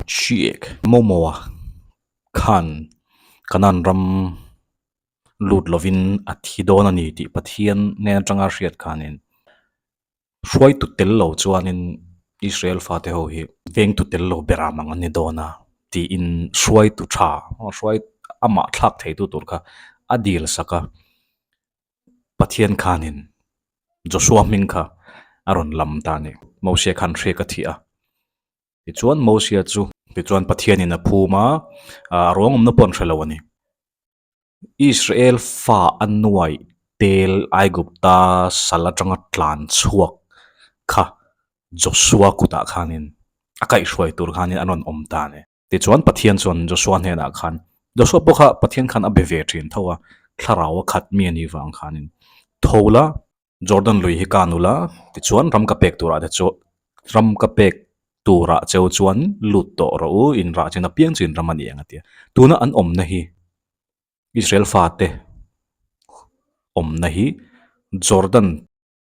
Chiek Momoa khan Kanan ram lut lovin a thi dawn a ni tih Pathian hnen atanga hriat khanin hruaitu tel lo chuanin Israel fate ho hi vengtu tel lo ber ang an ni dawn a tiin hruaitu tha hruai amah thlak theitu tur kha a dil sak a. Pathian khanin Joshua hming kha a rawn lam ta a ni. Mosia khan hriak a thih a. Tichuan Mosia chu tichuan Pathianin a phum a, a ruang awmna pawh an hre lo a ni. Israel fa a nuaih tel Aigupta sal atanga tlan chhuak kha Joshua kutah khanin a kaihhruai tur khanin an rawn awm ta a ni. Tichuan Pathian chuan Joshua hnenah khan, Joshua pawh kha Pathian khan a be ve thin tho a, thlarau a khat mi a nih vang khanin, Tho la, Jordan lui hi ka nu la, tichuan ram ka pek turah te chu ram ka pek turah cheu chuan lut tawh rawh u, in rah chin apiang chu in ram a ni ang a ti a. Tuna an awmna hi Israel fate awmna hi Jordan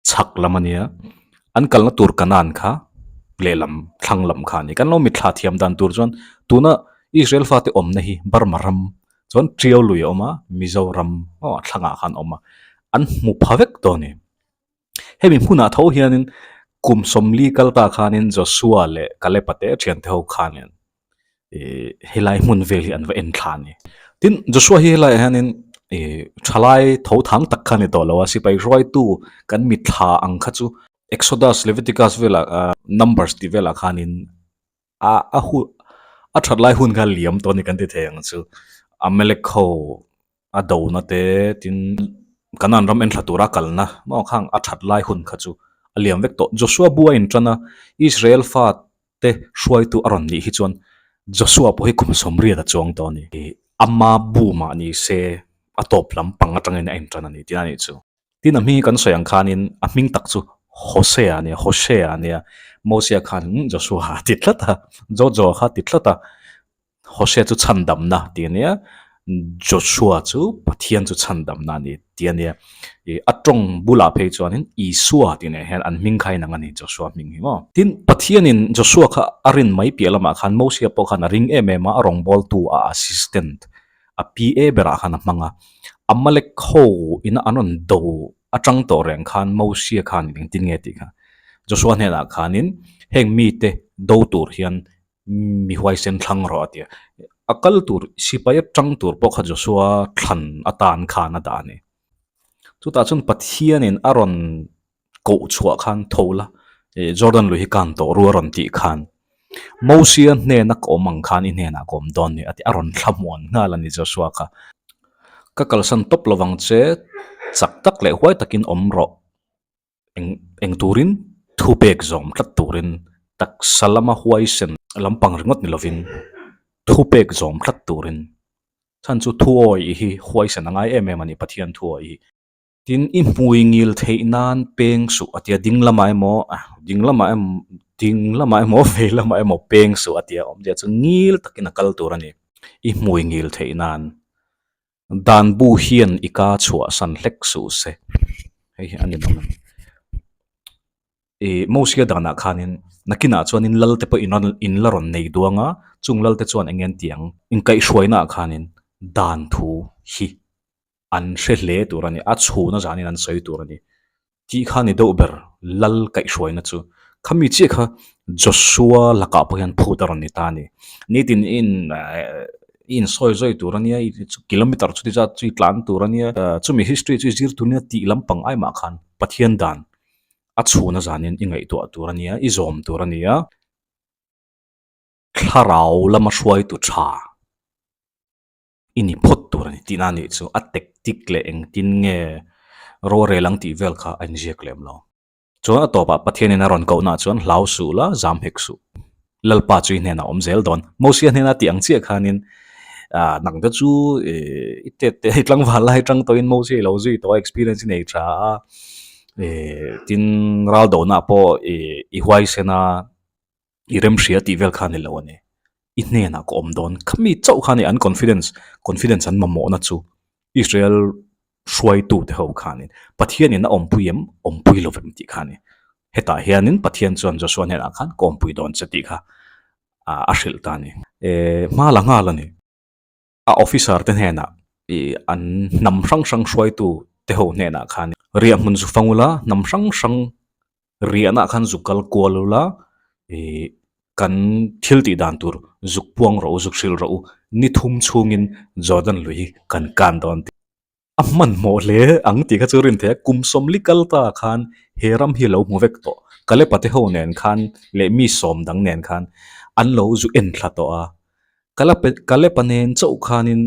chhak lam a nia, an kalna tur Kanan kha lehlam thlang lam kha a ni. Kan lo mitthla thiam dan tur chuan tuna Israel fate awmna hi Burma ram chuan Tiau lui a awm a, Mizoram aw thlangah khan a awm a, an hmu pha vek tawh a ni. Hemi hmunah tho hianin kum sawmli kal ta khanin Joshua leh Kalep-a te thiante ho khanin ih helai hmun vel hi an va en thla a ni. Tin, Joshua hi helaiah hianin ih thalai tho thang tak kha a ni tawh lo a, sipai hruaitu kan mitthla ang kha chu Exodus, Leviticus velah ah Numbers tih velah khanin a a hu a that lai hun kha liam tawh a ni kan ti thei ang chu. Amalek ho a dona te tin Kanan ram en thla tura kalna maw khang a that lai hun kha chu a liam vek tawh. Joshua bu a intan a, Israel fa te hruaitu a rawn nih hi chuan Joshua pawh hi kum sawmriat a chuang tawh a ni. Ama bu mah ni se a tawp lam pang atangin a intan a ni tih a nih chu. Tin a hming hi kan sawi ang khanin a hming tak chu Hosea a nia, Hoshea a nia. Mosia khan Joshua a ti tlat a, Jojo kha a ti tlat a. Hosea chu chhandamna tih a nia, Joshua chu Pathian chu chhandamna a ni tih a nia. Ih a tawng bulah phei chuanin Isua tih nen hian an hming kha inang a ni Joshua hming hi maw. Tin, Pathianin Joshua kha a rin mai piah lamah khan Mosia pawh khan a ring em em a, a rawngbawltu a assistant a PA berah khan a hmang a. Amalek ho ina an rawn do atang tawh reng khan Mosia khan engtin nge tih kha Joshua hnenah khanin heng mite do tur hian Mi huaisen thlang rawh a ti a. A kal tur sipai atang tur pawh kha Joshua thlan atan khan a dah a ni. Chutah chuan Pathianin a rawn koh chhuah khan tho la, ih Jordan lui hi kan tawh ru a rawn tih khan Mosia hnena ka awm ang khan i hnenah ka awm dawn ni a ti a rawn thlamuan nghal a ni Joshua kha. Ka kalsan tawp lovang che chak tak leh huai takin awm rawh. Eng eng turin thu pek zawm tlat turin taksa lama huaisen lampang ringawt ni lovin thu pek zawm tlat turin chhan chu thu awi hi huaisen a ngai em em a ni Pathian thu awi hi. Tin i hmui ngil theih nan peng suh a tia ding lamah emaw ding lamah emaw ding lamah emaw vei lamah emaw peng suh a tia awmzia chu ngil takin a kal tur a ni i hmui ngil theih nan. Dan bu hian i ka chhuahsan hlek suh se, hei hi a ni lo. Ih Mosia danah khanin nakinah chuanin lal te pawh in rawn in la rawn nei duang a, chung lal te chuan eng nge an ti ang? Inkaihhruainaah khanin dan thu hi an hre hle tur a ni, a chhuna zanin an sawi tur a ni. Tih kha ni deuh ber lal kaihhruaina chu khami chiah kha Joshua lakah pawh hian phut a rawn ni ta a ni. Nitin i in i insawi zawi tur a nia kilometer chuti zat chu i tlan tur a nia chumi history chu i zir tur a nia tih lampang ai mah khan Pathian dan a chhuna zanin i ngaihtuah tur a nia i zawm tur a nia thlarau lama hruaitu tha. I ni phawt tur a ni tihna anih chu a tactic leh engtin nge rorel ang tih vel kha a inziak lem lo. Chuan a tawpah Pathianin a rawn kohnaah chuan hlau suh la, zam hek suh. Lalpa chu i hnenah a awm zel dawn. Mosia hnena tih ang chiah khanin ah nang te chu i tet te i tlangval lai tang tawhin Mosia i lo zui tawh a, experience i nei tha a, tin ral dohnaah pawh i huaisen a, I remhria tih vel kha a ni lo a ni. I hnenah ka awm dawn. Khami chauh kha a ni an confidence, confidence an mamawhna chu Israel hruaitute ho khanin Pathianin a awmpui em, awmpui lo vem tih kha a ni. Hetah hianin Pathian chuan Joshua hnenah khan ka awmpui dawn che tih kha. a hrilh ta a ni. Hma la nghal a ni. A officer te hnenah ih an hnam hrang hrang hruaitu te ho hnenah khan riah hmun zu fang ula hnam hrang hrang riahna khan zuk kal kual ula ih kan thil tih dan tur zuk puang rawh u zuk hrilh rawh u ni thum chhungin Jordan lui hi kan kan dawn tih a hmanhmawh hle ang tih kha chu rin theih a kum sawmli kal ta khan he ram hi lo hmu vek tawh Kalepa te ho nen khan leh mi sawm dang nen khan an lo zu en thla tawh a Kalepa nen chauh khanin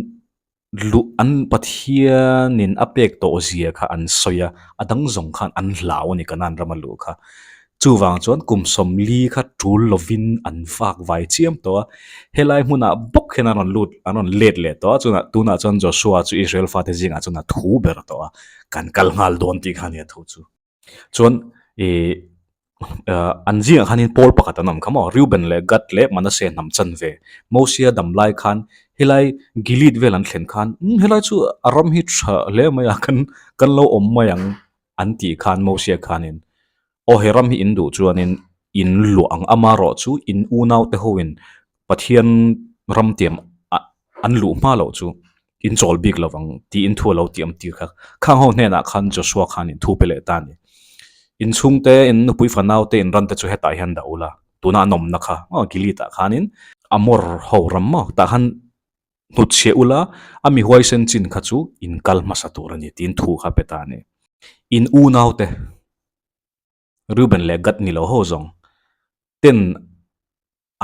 luh an Pathianin a pek tawh zia kha an sawi a, a dang zawng khan an hlau a ni Kanan rama luh kha. Chuvang chuan kum sawmli kha tul lovin an vak vai chiam tawh a, helai hmunah bawk hian an rawn lut an rawn let leh tawh a, chunah tunah chuan Joshua chu Israel fate zingah chuan a thu ber tawh a, kan kal nghal dawn tih kha a ni a thu chu. Chuan ih an zingah khanin pawl pakhat an awm kha maw Reuben leh Gad leh Manasseh hnam chan ve Mosia dam lai khan helai Gilead vel an thlen khan umm helai chu a ram hi tha hle mai a kan kan lo awm mai ang an tih khan Mosia khanin aw he ram hi in duh chuanin in luah ang amarawh chu in unau te hoin Pathian ram tiam an luh hma loh chu in chawl bik lo vang tiin thu a lo tiam tir kha. Khang ho hnenah khan Joshua khan in thu pe leh ta a ni. In chhungte, in nupui fanau te, in ran te chu hetah hian dah ula, tuna an awmna kha aw Gilead ah khanin Amor ho ram maw tah khan hnutchhiah ula, a mi huaisen chin kha chu in kal hmasa tur a ni tiin thu kha pe ta a ni. In unau te. Reuben leh Gad ni lo ho zawng ten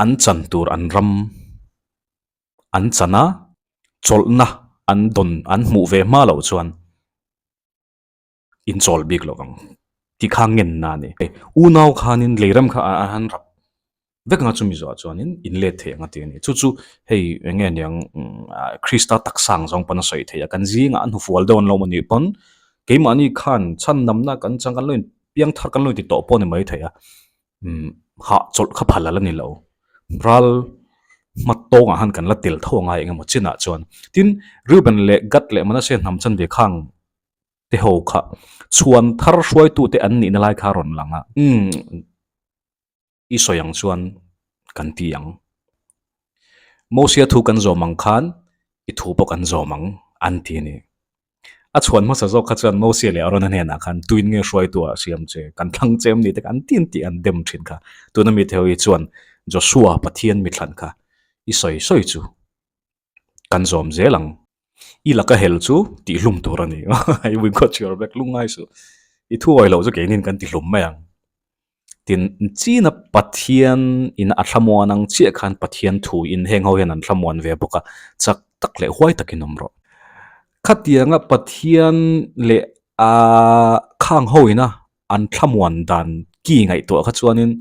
an chan tur an ram an chan a, chawlhna an dawn an hmuh ve hma loh chuan in chawl bik lo ang tih kha ngenna a ni. Unau khanin leiram kha a han rap vek anga chumi zawhah chuanin in let thei ang a ti a ni. Chu chu hei eng nge niang Krista taksa ang zawng pawn a sawi thei a, kan zingah a hnufual deuh an lo awm a nih pawn keimahni khan chhandamna kan chang kan lo in piang thar kan lo inti tawh pawh a ni mai thei a, hah chawlh kha phal a la ni lo. Ral hma tawngah khan kan la tel tho angai eng emaw chinah chuan. Tin, Reuben leh Gad leh Manasseh hnam chanve khang te ho kha chhuan thar hruaitute an nihna lai kha a rawn lang a, umm. I sawi ang chuan kan ti ang. Mosia thu kan zawm ang khan i thu pawh kan zawm ang an ti a ni. A chhuan hmasa zawk kha chuan Mosia leh Arona hnenah khan tuin nge hruaitu ah siam che, kan thlang che em ni te kha an ti an tih an dem thin kha. Tuna mi te ho hi chuan Joshua Pathian mithlan kha i sawi sawi chu kan zawm zel ang. I laka hel chu tihhlum tur a ni. We got your back lungngai suh. I thu awih loh chu keinin kan tihlum mai ang. Tin, China Pathian in a thlamuan ang chiah khan Pathian thu in heng ho hian an thlamuan ve bawk a, chak tak leh huai takin awm rawh. Khatianga Pathian leh a khang ho ina an thlamuan dan ki ngaihtuah kha chuanin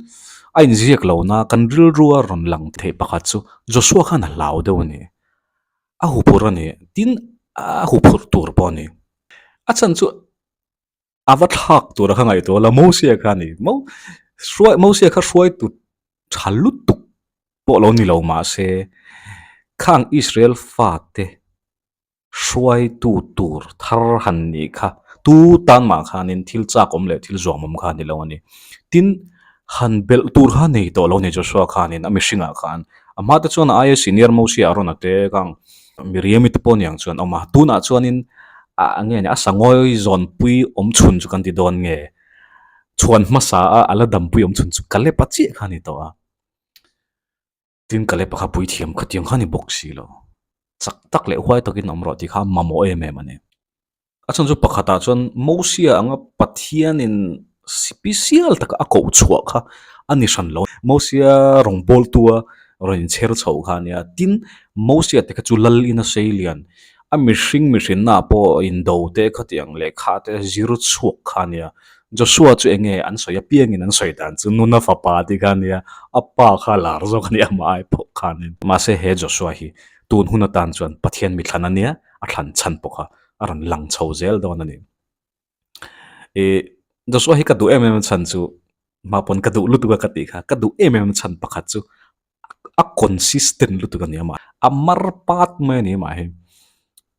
a inziak lo na kan rilrua rawn lang theih pakhat chu Joshua khan a hlau deuh a ni. A huphurh a ni. Tin, a huphurh tur pawh a ni. A chhan chu a va thlak tur a kha ngaihtuah la Mosia kha a ni. Mo hruai Mosia kha hruaitu tha lutuk pawh lo ni lo mahse khang Israel fate hruaitu tur thar han nih kha tu tan mah khanin thil chak awm leh thil zuam awm kha a ni lo a ni. Tin, han belh tur kha nei tawh lo a ni Joshua khanin a mihringah khan a hma te chuan a aia senior Mosia a rawn a te kang Miriam-i te pawh niang chuan a awm a, tunah chuanin a nge ni a sangawi zawnpui awm chhun chu kan ti dawn nge chhuan hmasa a a la dampui awm chhun chu Kalep-a chiah kha a ni tawh a. Tin Kalep-a kha puithiam khatiang kha a ni bawk si lo. Chak tak leh huai takin awm rawh tih kha a mamawh em em a ni. A chhan chu pakhatah chuan Mosia anga Pathianin sipisial taka a koh chhuah kha a ni hran lo. Mosia rawngbawltua rawn inchher chho kha a nia. Tin, Mosia te kha chu lal in a sei lian. A mihring mihrinnaah pawh indo te khatiang lehkha te zir chhuak kha a nia. Joshua chu eng nge an sawi apiangin an sawi dan chu nuna fapa tih kha a nia. A pa kha a lar zawk a nia amah ai pawh khanin. Mahse he Joshua hi tun hun atan chuan Pathian mithlan a nia, a thlan chhan pawh kha a rawn lang chho zel dawn a ni. Ih Joshua hi ka duh em em chhan chu hma pawn ka duh lutuk a ka tih kha ka duh em em chhan pakhat chu a consistent lutuk a ni a mah a mar pat mai a ni amah hi.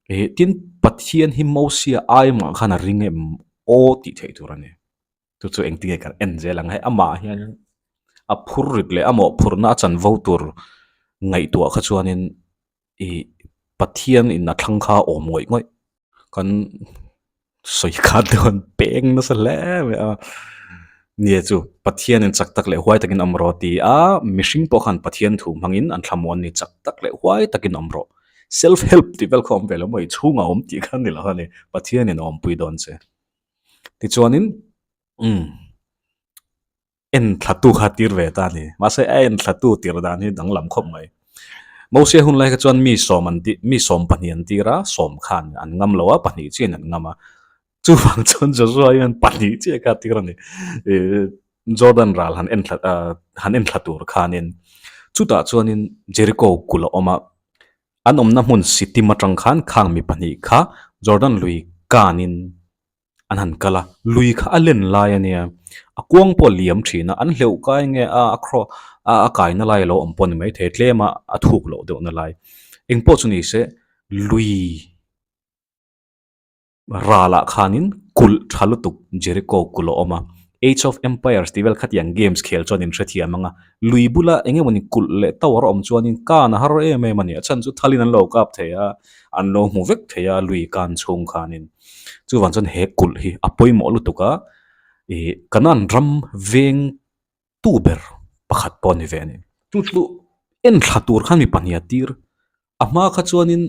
Ih tin Pathian hi Mosia ai mah khan a ring em aw tih theih tur a ni. Chu chu engtin nge kan en zel ang hei amah hian. A phur rit leh a mawhphurhna a chanvo tur ngaihtuah kha chuanin ih Pathian in a thlang kha a awm ngawih ngawih. Kan sawi kha deuh an peng nasa hle mai a, nia chu Pathian in chak tak leh huai takin awm rawh ti a, mihring pawh khan Pathian thu hmangin an thlamuan ni chak tak leh huai takin awm rawh. Self help tih vel kha awm ve lo maw i chhungah awm tih kha a ni lo a ni, Pathian in a awmpui dawn che. Tichuanin umm. En thlatu kha tir ve ta a ni. Mahse a en thlatu tir dan hi danglam khawp mai. Mosia hun lai kha chuan mi sawm an ti mi sawm pahnih an tir a, sawm khan an ngam lo a, pahnih chiahin an ngam a. Chuvang chuan Joshua hian pahnih chiah kha a tir a ni. Ih Jordan ral han en thla ah han en thla tur khanin chutah chuanin Jericho kulh a awm a, an awmna hmun Sittim atang khan khang mi pahnih kha Jordan lui kanin an han kal a, lui kha a len lai a nia, a kuang pawh a liam thin a, an hleuh kai nge a a cross a a kaina lai a lo awm pawh a ni maithei tlem a a thuk loh deuh na lai engpawh chu ni se lui ralah khanin kulh tha lutuk Jericho kulh a awm a. Age of Empires tih vel khatiang games khel chuan in hrethiam ang a, lui bula eng emawni kulh leh tower a awm chuanin kan a har em em a ni, a chhan chu thalin an lo kap thei a, an lo hmu vek thei a lui kan chhung khanin. Chuvang chuan he kulh hi a pawimawh lutuk a, ih Kanan ram veng tu ber pakhat pawh a ni ve a ni. Chu chu en thla tur khan mi pahnih a tir, a hma kha chuanin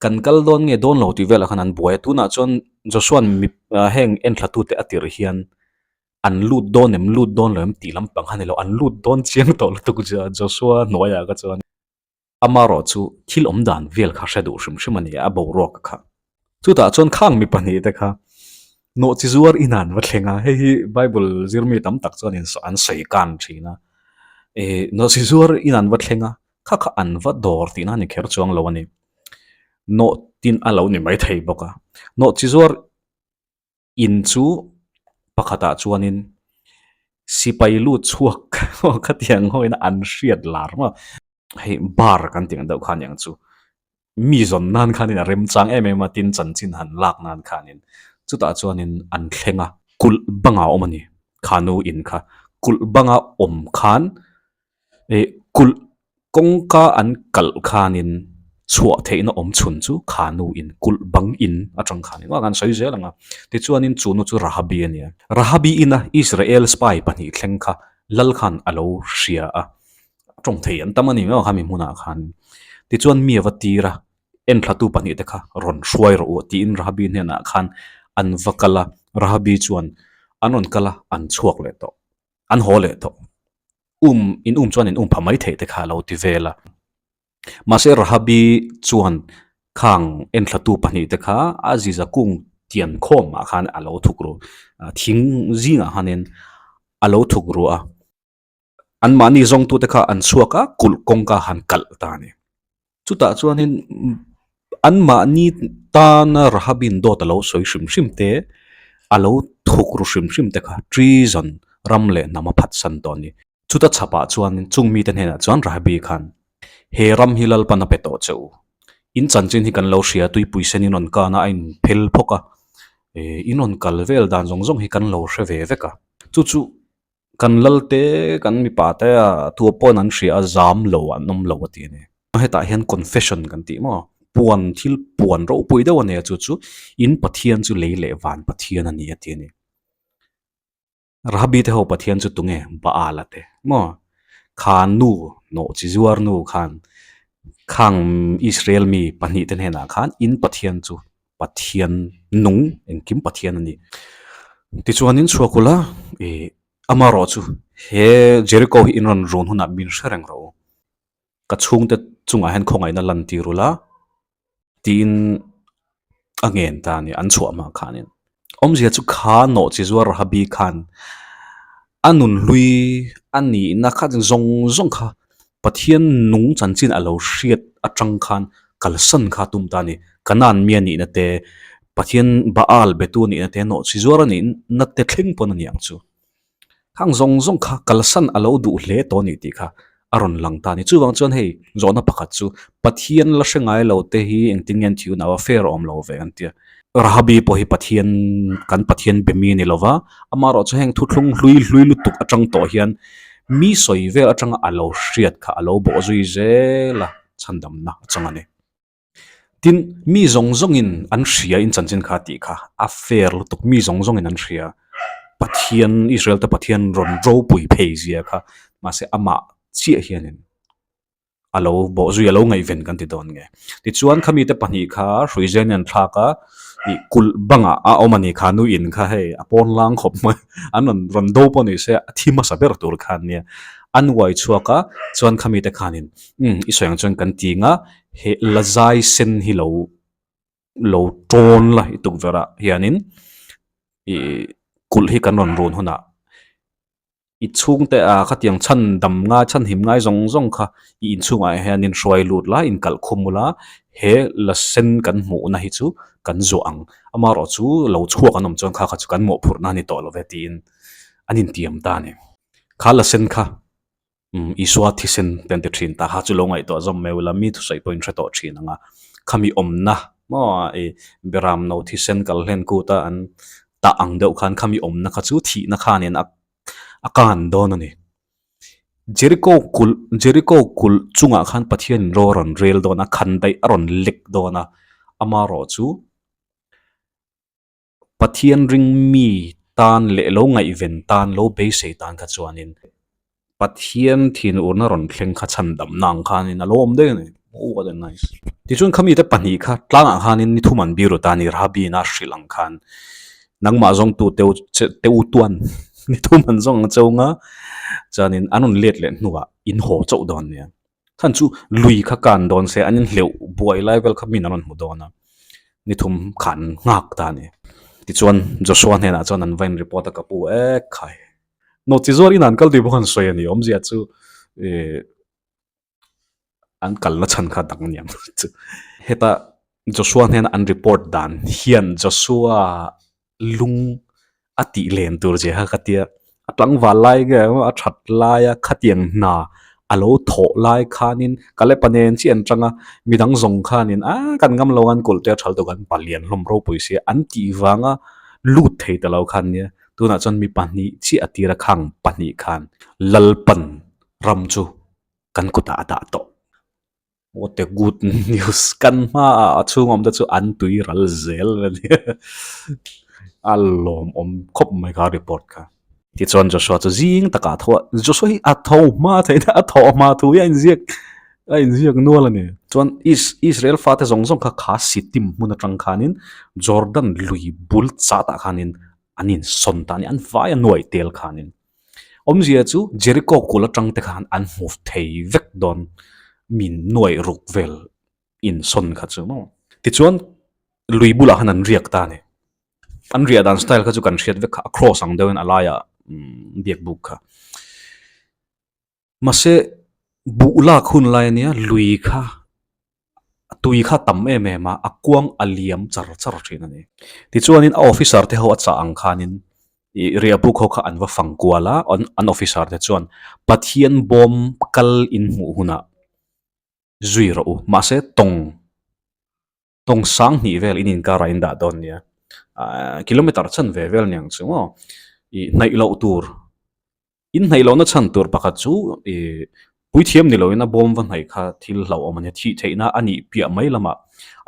kan kal dawn nge dawn lo tih velah khan an buai a, tunah chuan Joshua'n mi heng en thla tute a tirh hian an lut dawn em lut dawn lo em tih lampang kha a ni lo, an lut dawn chiang tawh lutuk Joshua hnuaiah kha chuan. Amarawh chu thil awm dan vel kha hre duh hrim hrim a ni a, boruak kha. Chutah chuan khang mi pahnih te kha nawhchi zuar in an va thleng a, hei hi Bible zir mi tam tak chuan an sawi kan thin a. Ih nawhchi zuar in an va thleng a, kha kha an va dawr tihna a ni kher chuang lo a ni. Nawh tin a lo ni maithei bawk a, nawhchi zuar In chu pakhatah chuanin sipai lut chhuak khatiang hawiin an hriat lar maw hei bar kan tih ang deuh kha aniang chu mi zawn nan khanin a remchang em em a tin chanchin han lak nan khanin chutah chuanin an thleng a kulh bangah a awm a ni khanu in kha kulh banga awm khan Ih kulh kawngka an kalh khanin chhuah theihna awm chhun chu khanu in kulh bang in atang khan engmah khan sawi zel ang a tichuanin chu nu chu Rahabi a ni a Rahabi ina Israel spy pahnih thleng kha lal khan a lo hria a tawng thei an tam a ni maw khami hmunah khan tichuan mi a va tir a enthlatu pahnih te kha rawn hruai rawh u tiin Rahabi hnenah khan an va kal a Rahabi chuan an rawn kal a an chhuak leh tawh. An haw leh tawh. Um, in um chuan in um pha mai theih te kha a lo ti vel a. Mahse Rahabi chuan khang enthlatu pahnih te kha a ziza kung tian khawm ah khan a lo thuk ru, thing zingah khanin a lo thuk ru a. Anmahni zawngtute kha an chhuak a, kulh kawngka han kalh ta a ni. Chutah chuanin anmahni tana Rahabin dawt a lo sawi hrim hrim te, a lo thuk ru hrim hrim te kha treason ram leh hnam a phatsan tawh a ni. Chuta chhapah chuanin chung mite hnenah chuan Rahabi khan, He ram hi Lalpan a pe tawh che u. In chanchin hi kan lo hria, tuipui sen in rawn kan a, a inphel phawk a, in rawn kal vel dan zawng zawng hi kan lo hre ve vek a. Chu chu Kan lalte kan mipa te a tua pawn an hria a zam lo an awm lo a ti a ni. Hetah hian confession kan tih maw? Puan thil puan ropui deuh a nia chu chu in Pathian chu lei leh van Pathian a ni a ti a ni. Rahabi te ho Pathian chu tunge Baal a te maw? Kha nu nawh chi zuar nu khan khang Israel mi pahnih te hnenah khan in Pathian chu Pathian nung engkim Pathian a ni. Tichuanin chhuak ula ih amarawh chu he Jericho hi in rawn run hunah min hre reng rawh u. Ka chhungte chungah hian khawngaihna lan tir ula tiin a ngen ta a ni an chhuah hma khanin. Awmzia chu kha nawh chi zuar Rahabi khan a nun hlui a nihna kha zawng zawng kha Pathian nung chanchin a lo hriat atang khan kalsan kha tum ta a ni. Kanaan mi a nihna te, Pathian Baal betu a nihna te, nawh chi zuar a nihna te thleng pawn a ni ang chu. Khang zawng zawng kha kalsan a lo duh hle tawh a ni tih kha a rawn lang ta a ni. Chuvang chuan hei zawhna pakhat chu Pathian la hre ngai lo te hi engtin nge an thiu nau a fair awm lo ve an tia. Rahabi pawh hi Pathian kan Pathian be mi a ni lo va, amaherawhchu heng thuthlung hlui hlui lutuk atang tawh hian. Mi sawi vel atanga a lo hriat kha a lo bawh zui zel a, chhandamna a chang a ni. Tin, mi zawng zawngin an hria in chanchin kha tih kha a fair lutuk, mi zawng zawngin an hria. Pathian, Israel te Pathian rawn ropui phei zia kha, mahse amah chiah hianin a lo bawh zui, a lo ngaihven kan ti dawn nge. Tichuan khami te pahnih kha Hruizen an thlak a, ih kulh bangah a awm a ni kha nu in kha hei a pawn lang khawp mai, an rawn rawn do pawh ni se a thi hmasa ber tur kha an nia. An uai chhuak a, chuan khami te khanin umm i sawi ang chuan kan ti nga, he lazai sen hi lo lo tawn la i tukverh ah hianin ih kulh hi kan rawn run hunah i chhungte ah khatiang chhan dam ngai chhan him ngai zawng zawng kha i inchhungah hianin hruai lut la inkalh khum ula he la sen kan hmuhna hi chu kan zuah ang amaherawh chu lo chhuak an awm chuan kha kha chu kan mawhphurhna a ni tawh lo ve tiin an intiam ta a ni kha la sen kha. Umm Isua thisen te an ti thin ta kha chu lo ngaihtuah zawm mai ula mi thusawi pawhin hre tawh thin ang a, khami awmna maw i Beram no thisen kal hlen kut a an tah ang deuh khan khami awmna kha chu thihna khanin a a kan dawn a ni. Jericho kulh Jericho kulh chungah khan Pathianin ro a rawn rel dawn a, khan daih a rawn lek dawn a, amaherawh chu Pathian ring mi tan leh lo ngaihven tan, lo beisei tan kha chuanin Pathian thinurna rawn thleng kha chhandamna ang khanin a lo awm daih a ni. Oh what a nice. Tichuan khamite pahnih kha tlangah khanin ni thum an biru ta a ni, Rahabi'n a hrilh ang khan nangmah zawngtu teu che teu tuan ni thum an zawng ang cheu nga chuanin an rawn let leh hnuah in haw chauh dawn nia. Khan chu lui kha kan dawn se an inhleuh buai lai vel kha min an rawn hmu dawn a, ni thum khan nghak ta a ni. Tichuan Joshua hnenah chuan an va in report a ka pu e khai. Nawhchi zuar in an kal tih pawh an sawi a ni awmzia chu ih an kalna chhan kha dang a ni ang chu. Heta Joshua hnena an report dan hian Joshua lung a tih len tur che kha ka tia a tlangval lai nge a that lai a khatiang hna a lo thawh lai khanin ka le panen chiah an tang a midang zawng khanin a kan ngam lo an kawlh te a thal tawk an palian hlawm ropui sia an tih vanga lut thei ta lo khan nia tunah chuan mi pahnih chiah a tir a khang pahnih khan Lalpan ram chu kan kutah a dah tawh. What a good news kan hmaah a chhung awm te chu an tui ral zel a ni a lawmawm khawp mai kha report kha. Tichuan Joshua chu zing takah a tho a, Joshua hi a tho hma theih na a thawh hma thu hi a inziak a inziak nual a ni. Chuan Israel fate zawng zawng kha kha Sittim hmun atang khanin Jordan lui bul chatah khanin an insawn ta a ni, an vai a nuai tel khanin. Awmzia chu Jericho kul atang te khan an hmu thei vek dawn min nuaih ruk vel insawn kha chu maw. Tichuan lui bulah khan an riak ta a ni. An riah dan style kha chu kan hriat vek kha a cross ang deuhin a laiah biak buk kha. Mahse buh lak hun lai ania lui kha tui kha tam em em a, a kuang a liam char char thin a ni. Tichuanin a officer te ho a chah ang khanin ih riahbuk ho kha an va fang kual a, an officer te chuan Pathian bawm kal in hmuh hunah zui rawh u, mahse tawng Tawng sang hnih vel in inkar ah in dah dawn nia. Ahh kilometer chan ve vel niang chu maw. Ih hnaih loh tur, in hnaih lohna chhan tur pakhat chu ih puithiam ni loin a bawm va hnaih kha thil hlauhawm a nia, thih theihna a nih piah mai lamah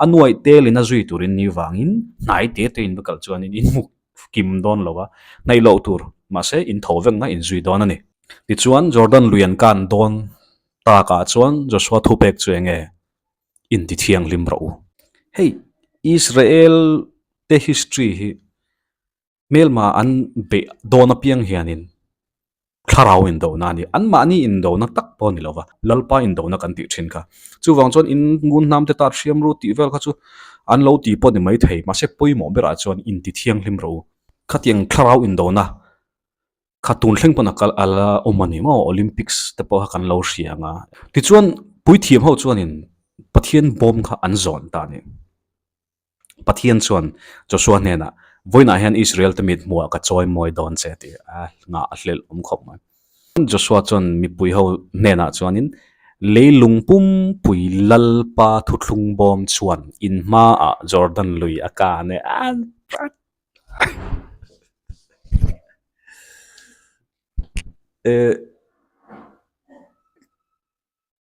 a nuaih telin a zui turin ni vangin hnai te te in va kal chuanin in hmu kim dawn lo a, hnaih loh tur mahse in tho vek nga in zui dawn a ni. Tichuan Jordan lui an kan dawn takah chuan Joshua thupek chu eng nge? inti thianghlim rawh u. Hei Israel te history hi hmelma an beih dawn apiang hianin thlarau indona a ni. Anmahni indona tak pawh a ni lo va, Lalpa indona kan tih thin kha. Chuvang chuan in ngun hnam te tat hriam ru tih vel kha chu an lo ti pawh a ni maithei. Mahse pawimawh berah chuan inti thianghlim rawh u. Khatiang thlarau indona Kha tun thleng pawn a kal a la awm a ni maw Olympics te pawh kha kan lo hria ang a. Tichuan puithiam ho chuanin Pathian bawm kha an zawn ta a ni. Pathian chuan Joshua hnenah, Vawiinah hian Israel te mit hmuhah ka chawi mawi dawn che tih a nghah a hlelh awm khawp mai. Joshua chuan mipui ho hnenah chuanin leilung pumpui Lalpa thuthlung bawm chuan in hmaah Jordan lui a kan e a.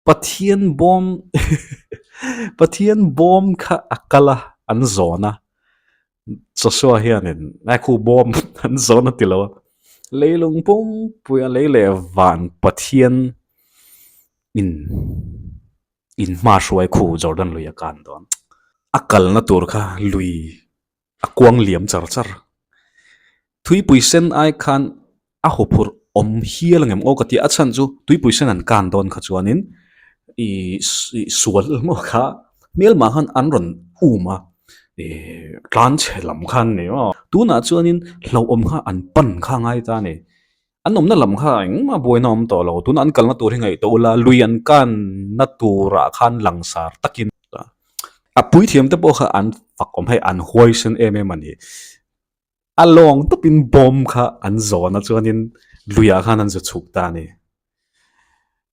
Pathian bawm Pathian bawm kha a kal a an zawn a Joshua hianin ai khu bawm an zawn a ti lo a leilung pumpui a lei leh van Pathian in in hma hruai khu Jordan lui a kan dawn a kalna tur kha lui a kuang liam char char. Tuipui sen ai khan a huphurh awm hial ang em aw ka ti a, a chhan chu tuipui sen an kan dawn kha chuanin ih sual maw kha hmelmah khan an rawn um a ih tlan chhe lam khan ni maw. Tunah chuanin hlauhawm kha an pan kha a ngai ta a ni. An awmna lam kha engmah buaina a awm tawh lo, tunah an kalna tur hi ngaihtuah ula, lui an kanna turah khan langsar takin a puithiam te pawh kha an fak awm hei an huaisen em em a ni. A lawng tawpin bawm kha an zawn a chuanin luiah khan an zu chhuk ta a ni.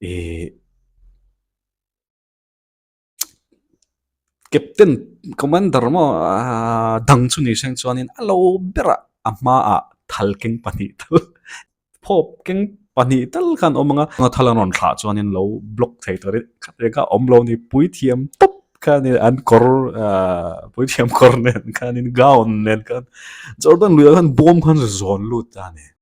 Ihh. Captain commander maw ahh dang chu ni seng chuanin a lo berah a hmaah thal keng pahnih tal phawp keng pahnih tal khan a awm ang a thal an rawn thlah chuanin lo block thei turin khat reng kha a awm lo a ni puithiam tawp khanin an kawr ahh puithiam kawr nen khanin gown nen khan Jordan luiah khan bawm khan zawn lut ta a ni.